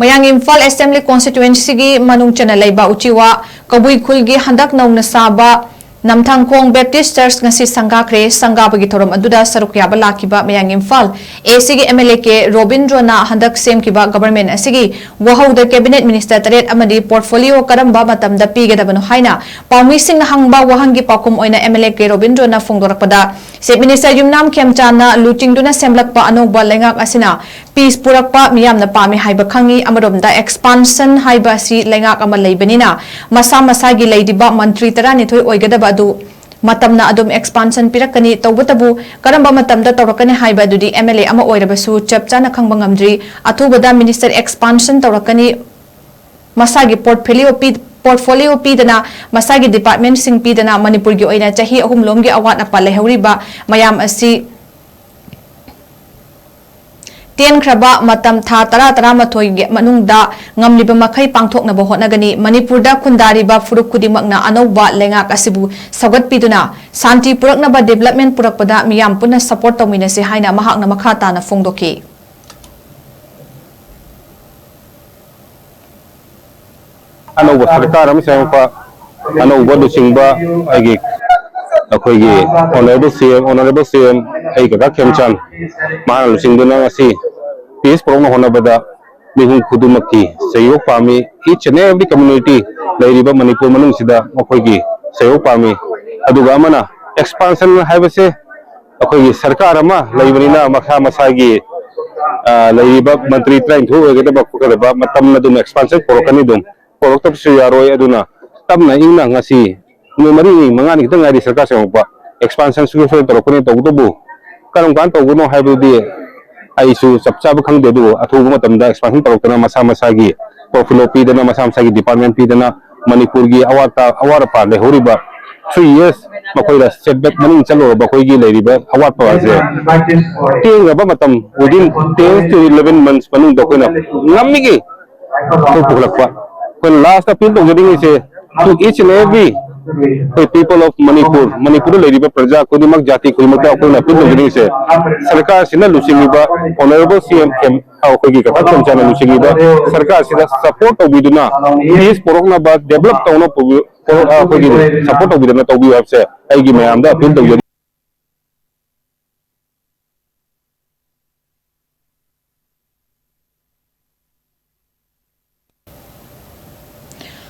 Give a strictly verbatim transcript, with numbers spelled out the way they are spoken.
ꯃꯌꯥꯡ ꯏꯝꯐꯥꯜ ꯑꯦꯁꯦꯝꯕ꯭ꯂꯤ ꯀꯣꯟꯁꯇꯤꯇ꯭ꯋꯦꯟꯁꯤꯒꯤ ꯃꯅꯨꯡ ꯆꯟꯅ ꯂꯩꯕ ꯎꯆꯤꯋꯥ ꯀꯕꯨꯏ ꯈꯨꯜꯒꯤ ꯍꯟꯗꯛ ꯅꯧꯅ ꯁꯥꯕ ꯅꯝꯊꯥꯡꯈꯣꯡ ꯕꯦꯞꯇꯤꯁ ꯆꯔꯆ ꯉꯁꯤ ꯁꯪꯒꯥꯈ꯭ꯔꯦ꯫ ꯁꯪꯒꯥꯕꯒꯤ ꯊꯧꯔꯝ ꯑꯗꯨꯗ ꯁꯔꯨꯛ ꯌꯥꯕ ꯂꯥꯛꯈꯤꯕ ꯃꯌꯥꯡ ꯏꯝꯐꯥꯜ ꯑꯦꯁꯤꯒꯤ ꯑꯦꯝ ꯑꯦꯜ ꯑꯦ ꯀꯦ ꯔꯣꯕꯤꯟꯗ꯭ꯔꯣꯅ ꯍꯟꯗꯛ ꯁꯦꯝꯈꯤꯕ ꯒꯕꯔꯃꯦꯟ ꯑꯁꯤꯒꯤ ꯋꯥꯍꯧꯗ ꯀꯦꯕꯤꯅꯦꯠ ꯃꯤꯅꯤꯁꯇꯔ ꯇꯔꯦꯠ ꯑꯃꯗꯤ ꯄꯣꯔꯠꯐꯣꯂꯤꯑꯣ ꯀꯔꯝꯕ ꯃꯇꯝꯗ ꯄꯤꯒꯗꯕꯅꯣ ꯍꯥꯏꯅ ꯄꯥꯎꯃꯤꯁꯤꯡꯅ ꯍꯪꯕ ꯋꯥꯍꯪꯒꯤ ꯄꯥꯎꯈꯨꯝ ꯑꯣꯏꯅ ꯑꯦꯝ ꯑꯦꯜ ꯑꯦ ꯀꯦ ꯔꯣꯕꯤꯟꯗ꯭ꯔꯣꯅ ꯐꯣꯡꯗꯣꯔꯛꯄꯗ, ꯆꯤꯐ ꯃꯤꯅꯤꯁꯇꯔ ꯌꯨꯝꯅꯥꯝ ꯈꯦꯝꯆꯥꯟꯅ ꯂꯨꯆꯤꯡꯗꯨꯅ ꯁꯦꯝꯂꯛꯄ ꯑꯅꯧꯕ ꯂꯩꯉꯥꯛ ꯑꯁꯤꯅ ꯄꯤꯁ ꯄꯨꯔꯛꯄ ꯃꯤꯌꯥꯝꯅ ꯄꯥꯝꯃꯤ ꯍꯥꯏꯕ ꯈꯪꯏ꯫ ꯑꯃꯔꯣꯝꯗ, ꯑꯦꯛꯁꯄꯥꯟꯁꯟ ꯍꯥꯏꯕ ꯑꯁꯤ ꯂꯩꯉꯥꯛ ꯑꯃ ꯂꯩꯕꯅꯤꯅ ꯃꯁꯥ ꯃꯁꯥꯒꯤ ꯂꯩꯔꯤꯕ ꯃꯟꯇ꯭ꯔꯤ ꯇꯔꯥꯅꯤꯊꯣꯏ ꯑꯣꯏꯒꯗꯕ ꯑꯗꯨ ꯃꯇꯝꯅ ꯑꯗꯨꯝ ꯑꯦꯛꯁꯄꯥꯟꯁꯟ ꯄꯤꯔꯛꯀꯅꯤ꯫ ꯇꯧꯕꯇꯕꯨ, ꯀꯔꯝꯕ ꯃꯇꯝꯗ ꯇꯧꯔꯛꯀꯅꯤ ꯍꯥꯏꯕ ꯑꯗꯨꯗꯤ ꯑꯦꯝ ꯑꯦꯜ ꯑꯦ ꯑꯃ ꯑꯣꯏꯔꯕꯁꯨ ꯆꯞ ꯆꯥꯅ ꯈꯪꯕ ꯉꯝꯗ꯭ꯔꯤ꯫ ꯑꯊꯨꯕꯗ ꯃꯤꯅꯤꯁꯇꯔ ꯑꯦꯛꯁꯄꯥꯟꯁꯟ ꯇꯧꯔꯛꯀꯅꯤ꯫ ꯃꯁꯥꯒꯤ ꯄꯣꯔꯠꯐꯣꯂꯤꯑꯣ ꯄꯤ-, ꯄꯣꯔꯠꯐꯣꯂꯤꯑꯣ ꯄꯤꯗꯅ, ꯃꯁꯥꯒꯤ ꯗꯤꯄꯥꯔꯠꯃꯦꯟꯁꯤꯡ ꯄꯤꯗꯅ ꯃꯅꯤꯄꯨꯔꯒꯤ ꯑꯣꯏꯅ ꯆꯍꯤ ꯑꯍꯨꯝ ꯂꯣꯝꯒꯤ ꯑꯋꯥꯠ ꯑꯄꯥ ꯂꯩꯍꯧꯔꯤꯕ ꯃꯌꯥꯝ ꯑꯁꯤ ꯇꯦꯟꯈ꯭ꯔꯕ ꯃꯇꯝ ꯊꯥ ꯇꯔꯥ ꯇꯔꯥꯃꯥꯊꯣꯏꯒꯤ ꯃꯅꯨꯡꯗ ꯉꯝꯂꯤꯕ ꯃꯈꯩ ꯄꯥꯡꯊꯣꯛꯅꯕ ꯍꯣꯠꯅꯒꯅꯤ꯫ ꯃꯅꯤꯄꯨꯔꯗ ꯈꯨꯟꯗꯥꯔꯤꯕ ꯐꯨꯔꯨꯞ ꯈꯨꯗꯤꯡꯃꯛꯅ ꯑꯅꯧꯕ ꯂꯩꯉꯥꯛ ꯑꯁꯤꯕꯨ ꯁꯧꯒꯠꯄꯤꯗꯨꯅ ꯁꯥꯟꯇꯤ ꯄꯨꯔꯛꯅꯕ, ꯗꯤꯕꯂꯞꯃꯦꯟ ꯄꯨꯔꯛꯄꯗ ꯃꯤꯌꯥꯝ ꯄꯨꯟꯅ ꯁꯄꯣꯔꯠ ꯇꯧꯃꯤꯟꯅꯁꯤ ꯍꯥꯏꯅ ꯃꯍꯥꯛꯅ ꯃꯈꯥ ꯇꯥꯅ ꯐꯣꯡꯗꯣꯛꯈꯤ꯫ ꯑꯅꯧꯕ ꯁꯔꯀꯥꯔ ꯑꯃ ꯁꯦꯝꯃꯛꯄ, ꯑꯅꯧꯕ ꯂꯨꯆꯤꯡꯕ ꯑꯩꯒꯤ, ꯑꯩꯈꯣꯏꯒꯤ ꯑꯣꯅꯔꯦꯕꯜ ꯁꯤ ꯑꯦꯝ, ꯑꯣꯅꯔꯦꯕꯜ ꯁꯤ ꯑꯦꯝ ꯑꯩ ꯀꯀꯥ ꯈꯦꯝꯆꯥꯟ, ꯃꯍꯥꯛꯅ ꯂꯨꯆꯤꯡꯗꯨꯅ ꯉꯁꯤ ꯄꯤꯁ ꯄꯨꯔꯛꯅ ꯍꯣꯠꯅꯕꯗ ꯃꯤꯍꯨꯝ ꯈꯨꯗꯤꯡꯃꯛꯀꯤ ꯁꯍꯌꯣꯒ ꯄꯥꯝꯃꯤ꯫ Each and every community ꯂꯩꯔꯤꯕ ꯃꯅꯤꯄꯨꯔ ꯃꯅꯨꯡꯁꯤꯗ ꯃꯈꯣꯏꯒꯤ ꯁꯍꯌꯣꯒ ꯄꯥꯝꯃꯤ꯫ ꯑꯗꯨꯒ ꯑꯃꯅ, ꯑꯦꯛꯁꯄꯥꯟꯁꯟ ꯍꯥꯏꯕꯁꯦ ꯑꯩꯈꯣꯏꯒꯤ ꯁꯔꯀꯥꯔ ꯑꯃ ꯂꯩꯕꯅꯤꯅ ꯃꯁꯥ ꯃꯁꯥꯒꯤ, ꯑ, ꯂꯩꯔꯤꯕ ꯃꯟꯇ꯭ꯔꯤ ꯇꯔꯥꯅꯤꯊꯣꯏ ꯑꯣꯏꯒꯗꯕ ꯈꯣꯠꯀꯗꯕ ꯃꯇꯝꯅ ꯑꯗꯨꯝ ꯑꯦꯛꯁꯄꯥꯟꯁꯟ ꯄꯨꯔꯛꯀꯅꯤ꯫ ꯑꯗꯨꯝ ꯄꯨꯔꯛꯇꯕꯁꯨ ꯌꯥꯔꯣꯏ꯫ ꯑꯗꯨꯅ ꯇꯞꯅ ꯏꯪꯅ ꯉꯁꯤ ꯅꯨꯃꯤꯠ ꯃꯔꯤꯅꯤ ꯃꯉꯥꯅꯤ ꯈꯤꯇꯪ ꯉꯥꯏꯔꯤ ꯁꯔꯀꯥꯔ ꯁꯦꯝꯃꯛꯄ, ꯑꯦꯛꯁꯄꯥꯟꯁꯟ ꯁꯨꯡꯁꯣꯏ ꯁꯣꯏꯗꯅ ꯇꯧꯔꯛꯀꯅꯤ꯫ ꯇꯧꯕꯇꯕꯨ ꯀꯔꯝ ꯀꯥꯟꯗ ꯇꯧꯒꯅꯣ ꯍꯥꯏꯕꯗꯨꯗꯤ ꯑꯩꯁꯨ ꯆꯞ ꯆꯥꯕ ꯈꯪꯗꯦ꯫ ꯑꯗꯨꯕꯨ ꯑꯊꯨꯕ ꯃꯇꯝꯗ ꯑꯦꯛꯁꯄꯥꯟꯁꯟ ꯇꯧꯔꯛꯇꯅ ꯃꯁꯥ ꯃꯁꯥꯒꯤ ꯄꯣꯔꯠꯐꯣꯂꯤꯑꯣ ꯄꯤꯗꯅ, ꯃꯁꯥ ꯃꯁꯥꯒꯤ ꯗꯤꯄꯥꯔꯠꯃꯦꯟ ꯄꯤꯗꯅ ꯃꯅꯤꯄꯨꯔꯒꯤ ꯑꯋꯥꯠꯄ, ꯑꯋꯥꯠ ꯑꯄꯥ ꯂꯩꯍꯧꯔꯤꯕ ꯊ꯭ꯔꯤ ꯌꯔꯁ ꯃꯈꯣꯏꯗ ꯁꯦꯠꯕꯦꯛ ꯃꯅꯨꯡ ꯆꯠꯂꯨꯔꯕ ꯑꯩꯈꯣꯏꯒꯤ ꯂꯩꯔꯤꯕ ꯑꯋꯥꯠꯄ ꯑꯁꯦ ꯇꯦꯟꯈ꯭ꯔꯕ ꯃꯇꯝ, within ten to eleven months ꯃꯅꯨꯡꯗ ꯑꯩꯈꯣꯏꯅ ꯉꯝꯃꯤꯒꯩ ꯑꯩꯈꯣꯏ ꯄꯨꯈꯠꯂꯛꯄ꯫ ꯑꯩꯈꯣꯏꯅ ꯂꯥꯁꯇ ꯑꯄꯤꯜ ꯇꯧꯖꯅꯤꯡꯉꯤꯁꯦ to each and every ꯑꯩꯈꯣꯏ people of Manipur, ꯃꯅꯤꯄꯨꯔꯗ ꯂꯩꯔꯤꯕ ꯄ꯭ꯔꯖꯥ ꯈꯨꯗꯤꯡꯃꯛ, ꯖꯥꯇꯤ ꯈꯨꯗꯤꯡꯃꯛꯇ ꯑꯩꯈꯣꯏꯅ ꯑꯄꯤꯜ ꯇꯧꯖꯅꯤꯡꯉꯤꯁꯦ, ꯁꯔꯀꯥꯔꯁꯤꯅ ꯂꯨꯆꯤꯡꯂꯤꯕ Honourable C M ꯈꯦꯝ-, ꯑꯩꯈꯣꯏꯒꯤ ꯀꯀꯥ ꯈꯦꯝꯆꯥꯟꯅ ꯂꯨꯆꯤꯡꯂꯤꯕ ꯁꯔꯀꯥꯔꯁꯤꯗ support ꯇꯧꯕꯤꯗꯨꯅ, peace ꯄꯨꯔꯛꯅꯕ, develop ꯇꯧꯅꯕ ꯄꯨꯕꯤ-, ꯄꯨꯔꯛ-, ꯑꯩꯈꯣꯏꯒꯤ support ꯇꯧꯕꯤꯗꯨꯅ ꯇꯧꯕꯤꯌꯨ ꯍꯥꯏꯕꯁꯦ ꯑꯩꯒꯤ ꯃꯌꯥꯝꯗ ꯑꯄꯤꯜ ꯇꯧꯖꯅꯤꯡꯉꯤ꯫